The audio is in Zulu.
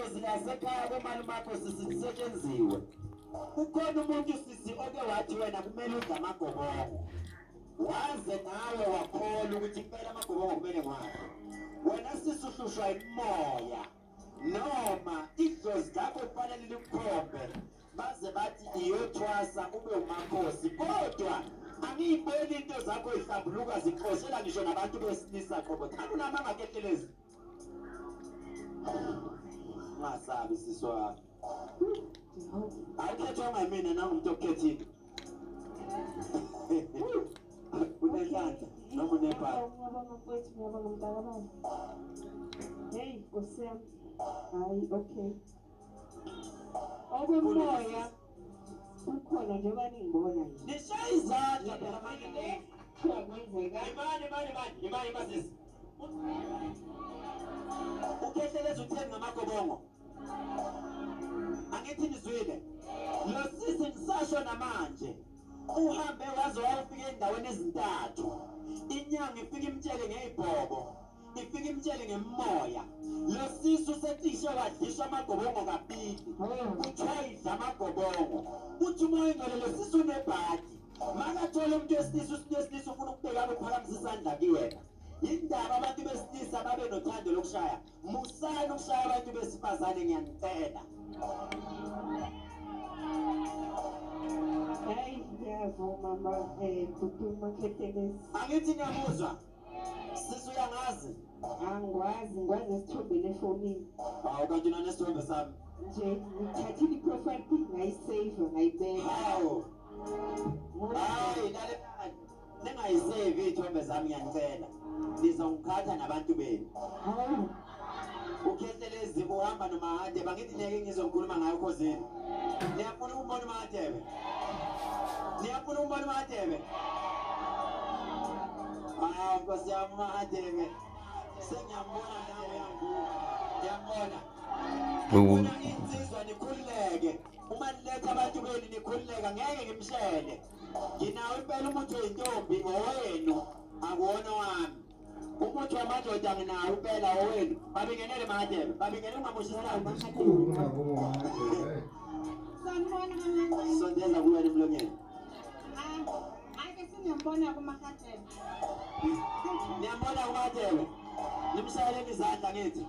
Idlozi lasekhaya komalumakho sisi lisetshenziwe. Ukhona umuntu sisi oke wathi wena kumele udle amagobongo. Waze nawe wakholwa ukuthi impela amagobongo kumele ngiwadle. Wena sisi uhlushwa imimoya noma idlozi lakho kufanele likukhombe baze bathi iyothwasa ube umakhosi kodwa angiyiboni into zakho ihlambuluka zixoshela ngisho nabantu besilisa qobo thanda unamanga kehlelezi ungasabi sisi wami awukhethwanga yimina nangumuntu okukhethile unenhlanhla noma unebhadi. Ngiyabonga mfowethu, ngiyabonga mntakababa. Hey, Nkosi yami. Hayi, okay. Okomoya ukhona njengoba ningibona nje. Nishaya izandla phela manje. Kuthiwa kwenzeka. Imani, imani, imani, imani, imani. Ukhehleleza utheni ngamagobongo? Angithi nizwile. Lo sisi ngisasho namanje. Uhambe waze wayofika endaweni ezintathu. Inyanga ifika imtshele ngeyibhobo. Ifika imtshele ngemoya. Lo sisi usecishe wadliswa amagobongo kabili. Kuthiwa idla amagobongo. Uthi umoya oyingcwele lo sisi unebhadi. Makathola umuntu wesilisa umuntu wesilisa ufuna ukubhekana uphakamisa isandla kuyena. Yindaba abantu besilisa babe nothando lokushaya. Musani ukushaya abantu besifazane ngiyanicela. Hayi, ngiyavuma ma bhuti uMakhetelezi. Angithi niyamuzwa. Sisi uyangazi. Angikwazi, ngikwazi esithombeni efonini. Hawu kanti unanesithombe sami. Nje ngithathile i-profile pic ngayisave ngayibeka. Hawu. Hayi lalelani. Ningayisevi iy'thombe zami ngiyanicela. Nizongikhatha nabantu benu. Hawu. Ukhehlelezi uhamba noMahadebe angithi ngeke ngizokhuluma ngayo khozini. Niyafuna ukumbona uMahadebe? Niyafuna ukumbona uMahadebe? Hawu Nkosi yami uMahadebe. Sengiyambona nawe uyangibuka. Ngiyambona. Ngibona insizwa nikhululeke. Uma niletha abantu benu nikhululeka ngeke ngimshele. Nginawo impela umuthi weyintombi ngowenu akuwona wami. Umuthi wamadoda nginawo impela owenu. Babingelele Mahadebe, babingelele ungamoshi isikhathi. Sanibona kancane. Sondeza kuwena emlonyeni. Hayi ke siniyambona kuMahadebe. Niyambona kuMahadebe. Nimshayeleni izandla ngithi.